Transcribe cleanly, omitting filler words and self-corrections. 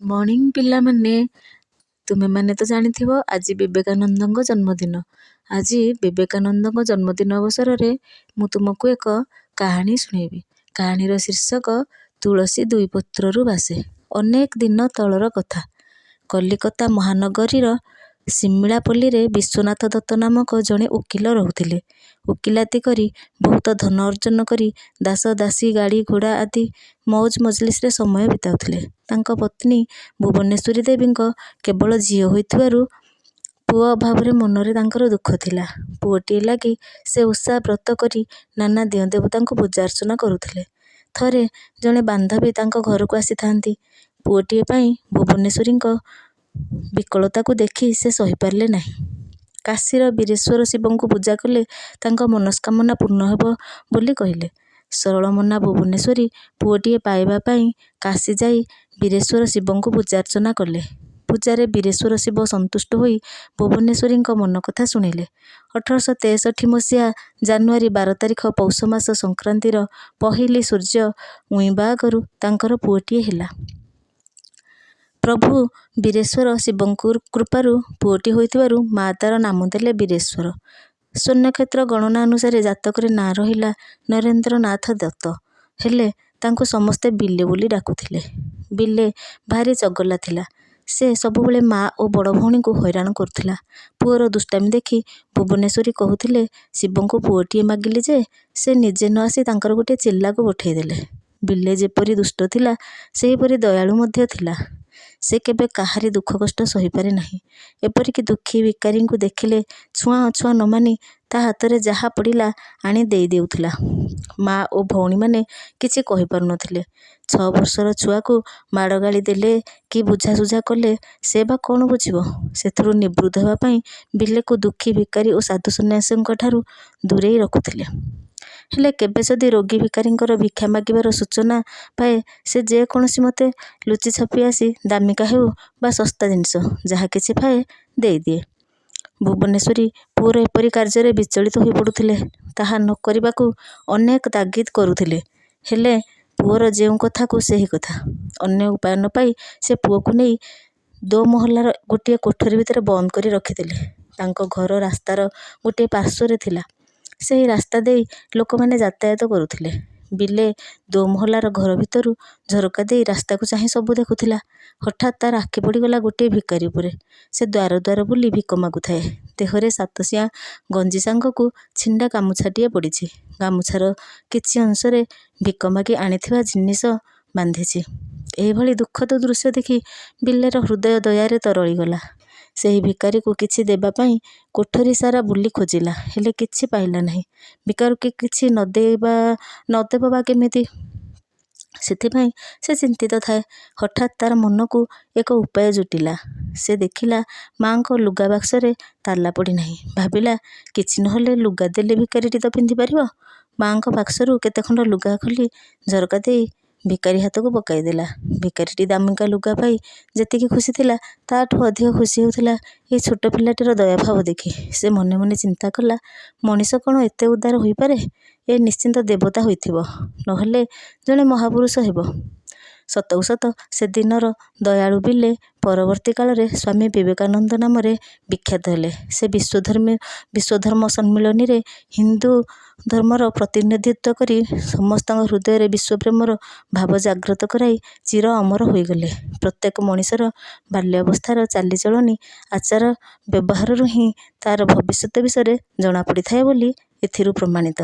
Morning ପିଲାମାନେ। ତୁମେମାନେ ତ ଜାଣିଥିବ ଆଜି ବିବେକାନନ୍ଦଙ୍କ ଜନ୍ମଦିନ। ଆଜି ବିବେକାନନ୍ଦଙ୍କ ଜନ୍ମଦିନ ଅବସରରେ ମୁଁ ତୁମକୁ ଏକ କାହାଣୀ ଶୁଣେଇବି। କାହାଣୀର ଶୀର୍ଷକ ତୁଳସୀ ଦୁଇ ପତ୍ରରୁ ବାସେ। ଅନେକ ଦିନ ତଳର କଥା। କଲିକତା ମହାନଗରୀର ସିମିଳାପଲ୍ଲୀରେ ବିଶ୍ୱନାଥ ଦତ୍ତ ନାମକ ଜଣେ ଓକିଲ ରହୁଥିଲେ। ଓକିଲାତି କରି ବହୁତ ଧନ ଅର୍ଜନ କରି ଦାସ ଦାସୀ, ଗାଡ଼ି ଘୋଡ଼ା ଆଦି ମଉଜ ମଜଲିସରେ ସମୟ ବିତାଉଥିଲେ। ତାଙ୍କ ପତ୍ନୀ ଭୁବନେଶ୍ୱରୀ ଦେବୀଙ୍କ କେବଳ ଝିଅ ହୋଇଥିବାରୁ ପୁଅ ଅଭାବରେ ମନରେ ତାଙ୍କର ଦୁଃଖ ଥିଲା। ପୁଅଟିଏ ଲାଗି ସେ ଓଷା ବ୍ରତ କରି ନାନା ଦିଅଁ ଦେବତାଙ୍କୁ ପୂଜା ଅର୍ଚ୍ଚନା କରୁଥିଲେ। ଥରେ ଜଣେ ବାନ୍ଧବୀ ତାଙ୍କ ଘରକୁ ଆସିଥାନ୍ତି। ପୁଅଟିଏ ପାଇଁ ଭୁବନେଶ୍ୱରୀଙ୍କ ବିକଳତାକୁ ଦେଖି ସେ ସହିପାରିଲେ ନାହିଁ। କାଶୀର ବୀରେଶ୍ୱର ଶିବଙ୍କୁ ପୂଜା କଲେ ତାଙ୍କ ମନସ୍କାମନା ପୂର୍ଣ୍ଣ ହେବ ବୋଲି କହିଲେ। ସରଳମନା ଭୁବନେଶ୍ୱରୀ ପୁଅଟିଏ ପାଇବା ପାଇଁ କାଶୀ ଯାଇ ବୀରେଶ୍ୱର ଶିବଙ୍କୁ ପୂଜାର୍ଚ୍ଚନା କଲେ। ପୂଜାରେ ବୀରେଶ୍ୱର ଶିବ ସନ୍ତୁଷ୍ଟ ହୋଇ ଭୁବନେଶ୍ୱରୀଙ୍କ ମନକଥା ଶୁଣିଲେ। 1863 ମସିହା ଜାନୁଆରୀ 12 ତାରିଖ ପୌଷ ମାସ ସଂକ୍ରାନ୍ତିର ପହିଲି ସୂର୍ଯ୍ୟ ଉଇଁବା ଆଗରୁ ତାଙ୍କର ପୁଅଟିଏ ହେଲା। ପ୍ରଭୁ ବୀରେଶ୍ୱର ଶିବଙ୍କ କୃପାରୁ ପୁଅଟି ହୋଇଥିବାରୁ ମା ତାର ନାମ ଦେଲେ ବୀରେଶ୍ୱର। ସ୍ୱନକ୍ଷତ୍ର ଗଣନା ଅନୁସାରେ ଜାତକରେ ନାଁ ରହିଲା ନରେନ୍ଦ୍ରନାଥ ଦତ୍ତ। ହେଲେ ତାଙ୍କୁ ସମସ୍ତେ ବିଲେ ବୋଲି ଡାକୁଥିଲେ। ବିଲେ ଭାରି ଚଗଲା ଥିଲା। ସେ ସବୁବେଳେ ମା ଓ ବଡ଼ ଭଉଣୀଙ୍କୁ ହଇରାଣ କରୁଥିଲା। ପୁଅର ଦୁଷ୍ଟାମି ଦେଖି ଭୁବନେଶ୍ୱରୀ କହୁଥିଲେ, ଶିବଙ୍କୁ ପୁଅଟିଏ ମାଗିଲି ଯେ ସେ ନିଜେ ନ ଆସି ତାଙ୍କର ଗୋଟିଏ ଚେଲାକୁ ପଠେଇଦେଲେ। ବିଲେ ଯେପରି ଦୁଷ୍ଟ ଥିଲା, ସେହିପରି ଦୟାଳୁ ମଧ୍ୟ ଥିଲା। ସେ କେବେ କାହାରି ଦୁଃଖ କଷ୍ଟ ସହିପାରେ ନାହିଁ। ଏପରିକି ଦୁଃଖୀ ଭିକାରୀଙ୍କୁ ଦେଖିଲେ ଛୁଆଁ ଅଛୁଆଁ ନ ମାନି ତା ହାତରେ ଯାହା ପଡ଼ିଲା ଆଣି ଦେଇ ଦେଉଥିଲା। ମା ଓ ଭଉଣୀମାନେ କିଛି କହିପାରୁନଥିଲେ। 6 ବର୍ଷର ଛୁଆକୁ ମାଡ଼ ଗାଳି ଦେଲେ କି ବୁଝାସୁଝା କଲେ ସେ ବା କ'ଣ ବୁଝିବ? ସେଥିରୁ ନିବୃତ୍ତ ହେବା ପାଇଁ ବିଲେକୁ ଦୁଃଖୀ ଭିକାରୀ ଓ ସାଧୁ ସନ୍ନ୍ୟାସୀଙ୍କ ଠାରୁ ଦୂରେଇ ରଖୁଥିଲେ। ହେଲେ କେବେ ଯଦି ରୋଗୀ ଭିକାରୀଙ୍କର ଭିକ୍ଷା ମାଗିବାର ସୂଚନା ପାଏ, ସେ ଯେକୌଣସି ମତେ ଲୁଚି ଛପି ଆସି ଦାମିକା ହେଉ ବା ଶସ୍ତା ଜିନିଷ, ଯାହା କିଛି ପାଏ ଦେଇଦିଏ। ଭୁବନେଶ୍ୱରୀ ପୁଅର ଏପରି କାର୍ଯ୍ୟରେ ବିଚଳିତ ହୋଇପଡ଼ୁଥିଲେ। ତାହା ନ କରିବାକୁ ଅନେକ ତାଗିଦ କରୁଥିଲେ। ହେଲେ ପୁଅର ଯେଉଁ କଥାକୁ ସେହି କଥା। ଅନ୍ୟ ଉପାୟ ନ ପାଇ ସେ ପୁଅକୁ ନେଇ ଦୋମହଲାର ଗୋଟିଏ କୋଠରୀ ଭିତରେ ବନ୍ଦ କରି ରଖିଦେଲେ। ତାଙ୍କ ଘର ରାସ୍ତାର ଗୋଟିଏ ପାର୍ଶ୍ୱରେ ଥିଲା। ସେହି ରାସ୍ତା ଦେଇ ଲୋକମାନେ ଯାତାୟାତ କରୁଥିଲେ। ବିଲେ ଦୋମହଲାର ଘର ଭିତରୁ ଝରକା ଦେଇ ରାସ୍ତାକୁ ଚାହିଁ ସବୁ ଦେଖୁଥିଲା। ହଠାତ୍ ତାର ଆଖି ପଡ଼ିଗଲା ଗୋଟିଏ ଭିକାରୀ ଉପରେ। ସେ ଦ୍ୱାର ଦ୍ୱାର ବୁଲି ଭିକ ମାଗୁଥାଏ। ଦେହରେ ସାତସିଆଁ ଗଞ୍ଜି ସାଙ୍ଗକୁ ଛିଣ୍ଡା ଗାମୁଛାଟିଏ ପଡ଼ିଛି। ଗାମୁଛାର କିଛି ଅଂଶରେ ଭିକ ମାଗି ଆଣିଥିବା ଜିନିଷ ବାନ୍ଧିଛି। ଏହିଭଳି ଦୁଃଖଦ ଦୃଶ୍ୟ ଦେଖି ବିଲେର ହୃଦୟ ଦୟାରେ ତରଳିଗଲା। ସେହି ଭିକାରୀକୁ କିଛି ଦେବା ପାଇଁ କୋଠରୀ ସାରା ବୁଲି ଖୋଜିଲା, ହେଲେ କିଛି ପାଇଲା ନାହିଁ। ଭିକାରୀକୁ କିଛି ନଦେବ ବା କେମିତି? ସେଥିପାଇଁ ସେ ଚିନ୍ତିତ ଥାଏ। ହଠାତ୍ ତାର ମନକୁ ଏକ ଉପାୟ ଜୁଟିଲା। ସେ ଦେଖିଲା ମାଙ୍କ ଲୁଗା ବାକ୍ସରେ ତାଲା ପଡ଼ିନାହିଁ। ଭାବିଲା, କିଛି ନହେଲେ ଲୁଗା ଦେଲେ ଭିକାରୀଟି ତ ପିନ୍ଧିପାରିବ। ମାଙ୍କ ବାକ୍ସରୁ କେତେଖଣ୍ଡ ଲୁଗା ଖୋଲି ଝରକା ଦେଇ ଭିକାରୀ ହାତକୁ ପକାଇଦେଲା। ଭିକାରୀଟି ଦାମିକା ଲୁଗା ପାଇ ଯେତିକି ଖୁସି ଥିଲା, ତାଠୁ ଅଧିକ ଖୁସି ହେଉଥିଲା ଏହି ଛୋଟ ପିଲାଟିର ଦୟାଭାବ ଦେଖି। ସେ ମନେ ମନେ ଚିନ୍ତା କଲା, ମଣିଷ କ'ଣ ଏତେ ଉଦାର ହୋଇପାରେ? ଏ ନିଶ୍ଚିନ୍ତ ଦେବତା ହୋଇଥିବ, ନହେଲେ ଜଣେ ମହାପୁରୁଷ ହେବ। ସତକୁ ସତ ସେଦିନର ଦୟାଳୁ ବିଲେ ପରବର୍ତ୍ତୀ କାଳରେ ସ୍ୱାମୀ ବିବେକାନନ୍ଦ ନାମରେ ବିଖ୍ୟାତ ହେଲେ। ସେ ବିଶ୍ୱଧର୍ମ ସମ୍ମିଳନୀରେ ହିନ୍ଦୁ ଧର୍ମର ପ୍ରତିନିଧିତ୍ୱ କରି ସମସ୍ତଙ୍କ ହୃଦୟରେ ବିଶ୍ୱପ୍ରେମର ଭାବ ଜାଗ୍ରତ କରାଇ ଚିର ଅମର ହୋଇଗଲେ। ପ୍ରତ୍ୟେକ ମଣିଷର ବାଲ୍ୟାବସ୍ଥାର ଚାଲିଚଳଣି, ଆଚାର ବ୍ୟବହାରରୁ ହିଁ ତାର ଭବିଷ୍ୟତ ବିଷୟରେ ଜଣାପଡ଼ିଥାଏ ବୋଲି ଏଥିରୁ ପ୍ରମାଣିତ।